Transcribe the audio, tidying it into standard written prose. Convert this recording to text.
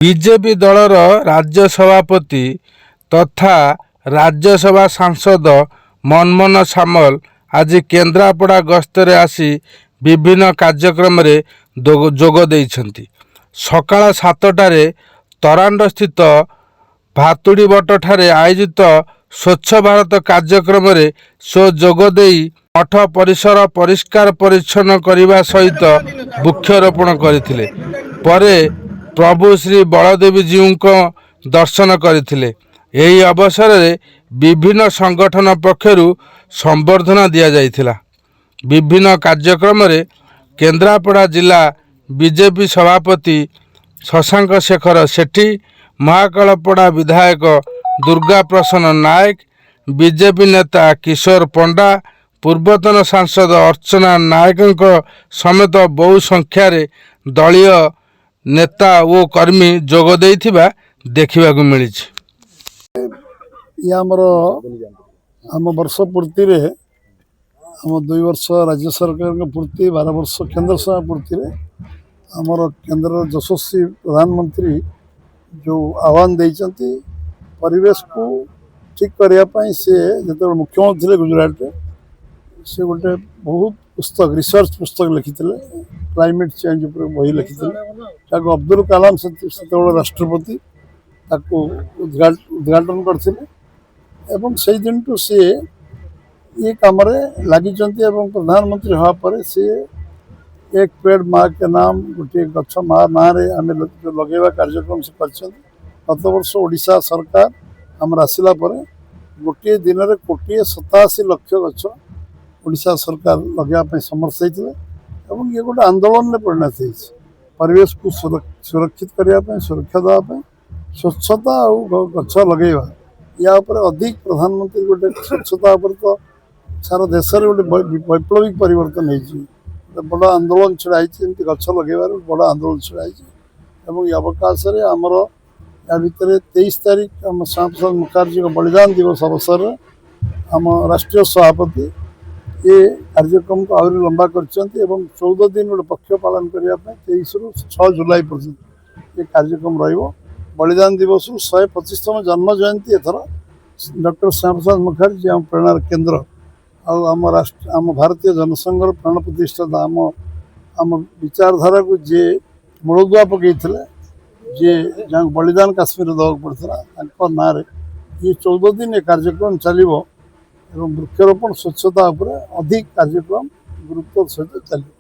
BJP ଦଳର ରାଜ୍ୟ ସଭାପତି ତଥା ରାଜ୍ୟସଭା ସାଂସଦ ମନମୋହନ ସାମଲ ଆଜି କେନ୍ଦ୍ରାପଡ଼ା ଗସ୍ତରେ ଆସି ବିଭିନ୍ନ କାର୍ଯ୍ୟକ୍ରମରେ ଯୋଗ ଦେଇଛନ୍ତି। ସକାଳ 7ଟାରେ ତରାଣ୍ଡସ୍ଥିତ ଭାତୁଡ଼ିବଟଠାରେ ଆୟୋଜିତ ସ୍ୱଚ୍ଛ ଭାରତ କାର୍ଯ୍ୟକ୍ରମରେ ସେ ଯୋଗ ଦେଇ ମଠ ପରିସର ପରିଷ୍କାର ପରିଚ୍ଛନ୍ନ କରିବା ସହିତ ବୃକ୍ଷରୋପଣ କରିଥିଲେ। ପରେ ପ୍ରଭୁ ଶ୍ରୀ ବଳଦେବଜୀଉଙ୍କ ଦର୍ଶନ କରିଥିଲେ। ଏହି ଅବସରରେ ବିଭିନ୍ନ ସଂଗଠନ ପକ୍ଷରୁ ସମ୍ବର୍ଦ୍ଧନା ଦିଆଯାଇଥିଲା। ବିଭିନ୍ନ କାର୍ଯ୍ୟକ୍ରମରେ କେନ୍ଦ୍ରାପଡ଼ା ଜିଲ୍ଲା ବିଜେପି ସଭାପତି ଶଶାଙ୍କ ଶେଖର ସେଠୀ, ମହାକାଳପଡ଼ା ବିଧାୟକ ଦୁର୍ଗା ପ୍ରସନ୍ନ ନାୟକ, ବିଜେପି ନେତା କିଶୋର ପଣ୍ଡା, ପୂର୍ବତନ ସାଂସଦ ଅର୍ଚ୍ଚନା ନାୟକଙ୍କ ସମେତ ବହୁ ସଂଖ୍ୟାରେ ଦଳୀୟ ନେତା ଓ କର୍ମୀ ଯୋଗ ଦେଇଥିବା ଦେଖିବାକୁ ମିଳିଛି। ଇଏ ଆମର ଆମ ବର୍ଷ ପୂର୍ତ୍ତିରେ, ଆମ 2 ବର୍ଷ ରାଜ୍ୟ ସରକାରଙ୍କ ପୂର୍ତ୍ତି, 12 ବର୍ଷ କେନ୍ଦ୍ର ସରକାର ପୂର୍ତ୍ତିରେ, ଆମର କେନ୍ଦ୍ରର ଯଶସ୍ୱୀ ପ୍ରଧାନମନ୍ତ୍ରୀ ଯେଉଁ ଆହ୍ୱାନ ଦେଇଛନ୍ତି ପରିବେଶକୁ ଠିକ୍ କରିବା ପାଇଁ, ସେ ଯେତେବେଳେ ମୁଖ୍ୟମନ୍ତ୍ରୀ ଥିଲେ ଗୁଜୁରାଟରେ, ସେ ଗୋଟେ ବହୁତ ପୁସ୍ତକ, ରିସର୍ଚ୍ଚ ପୁସ୍ତକ ଲେଖିଥିଲେ। କ୍ଲାଇମେଟ୍ ଚେଞ୍ଜ ଉପରେ ବହି ଲେଖିଥିଲେ। ତାକୁ ଅବଦୁଲ କାଲାମ ସେତେବେଳେ ରାଷ୍ଟ୍ରପତି ତାକୁ ଉଦ୍ଘାଟନ କରିଥିଲେ ଏବଂ ସେଇ ଦିନଠୁ ସିଏ ଏ କାମରେ ଲାଗିଛନ୍ତି। ଏବଂ ପ୍ରଧାନମନ୍ତ୍ରୀ ହେବା ପରେ ସିଏ "ଏକ ପେଡ଼ ମା କେ ନାମ", ଗୋଟିଏ ଗଛ ମା ନାଁରେ ଆମେ ଯୋଉ ଲଗେଇବା କାର୍ଯ୍ୟକ୍ରମ ସେ କରିଛନ୍ତି। ଗତ ବର୍ଷ ଓଡ଼ିଶା ସରକାର ଆମର ଆସିଲା ପରେ ଗୋଟିଏ ଦିନରେ 1 କୋଟି 87 ଲକ୍ଷ ଗଛ ଓଡ଼ିଶା ସରକାର ଲଗାଇବା ପାଇଁ ସମର୍ଥ ହେଇଥିଲେ ଏବଂ ଇଏ ଗୋଟେ ଆନ୍ଦୋଳନରେ ପରିଣତ ହେଇଛି। ପରିବେଶକୁ ସୁରକ୍ଷିତ କରିବା ପାଇଁ, ସୁରକ୍ଷା ଦେବା ପାଇଁ ସ୍ୱଚ୍ଛତା ଆଉ ଗଛ ଲଗେଇବା, ୟା ଉପରେ ଅଧିକ ପ୍ରଧାନମନ୍ତ୍ରୀ ଗୋଟେ ସ୍ୱଚ୍ଛତା ଉପରେ ତ ସାରା ଦେଶରେ ଗୋଟେ ବୈପ୍ଳବିକ ପରିବର୍ତ୍ତନ ହେଇଛି। ଗୋଟେ ବଡ଼ ଆନ୍ଦୋଳନ ଛିଡ଼ା ହେଇଛି। ଏମିତି ଗଛ ଲଗେଇବାର ଗୋଟେ ବଡ଼ ଆନ୍ଦୋଳନ ଛିଡ଼ା ହେଇଛି। ଏବଂ ଏ ଅବକାଶରେ ଆମର ୟା ଭିତରେ 23 ତାରିଖ ଆମ ଶ୍ୟାମପ୍ରସାଦ ମୁଖାର୍ଜୀଙ୍କ ବଳିଦାନ ଦିବସ ଅବସରରେ ଆମ ରାଷ୍ଟ୍ରୀୟ ସଭାପତି ଏ କାର୍ଯ୍ୟକ୍ରମକୁ ଆହୁରି ଲମ୍ବା କରିଛନ୍ତି ଏବଂ 14 ଦିନ ଗୋଟେ ପକ୍ଷ ପାଳନ କରିବା ପାଇଁ 23ରୁ 6 ଜୁଲାଇ ପର୍ଯ୍ୟନ୍ତ ଏ କାର୍ଯ୍ୟକ୍ରମ ରହିବ। ବଳିଦାନ ଦିବସରୁ 125ତମ ଜନ୍ମ ଜୟନ୍ତୀ ଏଥର ଡକ୍ଟର ଶ୍ୟାମପ୍ରସାଦ ମୁଖାର୍ଜୀ, ଆମ ପ୍ରେରଣାର କେନ୍ଦ୍ର ଆଉ ଆମ ରାଷ୍ଟ୍ର, ଆମ ଭାରତୀୟ ଜନସଂଘର ପ୍ରାଣ ପ୍ରତିଷ୍ଠାତା, ଆମ ଆମ ବିଚାରଧାରାକୁ ଯିଏ ମୂଳଦୁଆ ପକାଇଥିଲେ, ଯିଏ ଯାହାଙ୍କୁ ବଳିଦାନ କାଶ୍ମୀରରେ ଦେବାକୁ ପଡ଼ିଥିଲା, ତାଙ୍କ ନାଁରେ ଇଏ 14 ଦିନ ଏ କାର୍ଯ୍ୟକ୍ରମ ଚାଲିବ ଏବଂ ବୃକ୍ଷରୋପଣ, ସ୍ୱଚ୍ଛତା ଉପରେ ଅଧିକ କାର୍ଯ୍ୟକ୍ରମ ଗୁରୁତ୍ୱ ସହିତ ଚାଲିବ।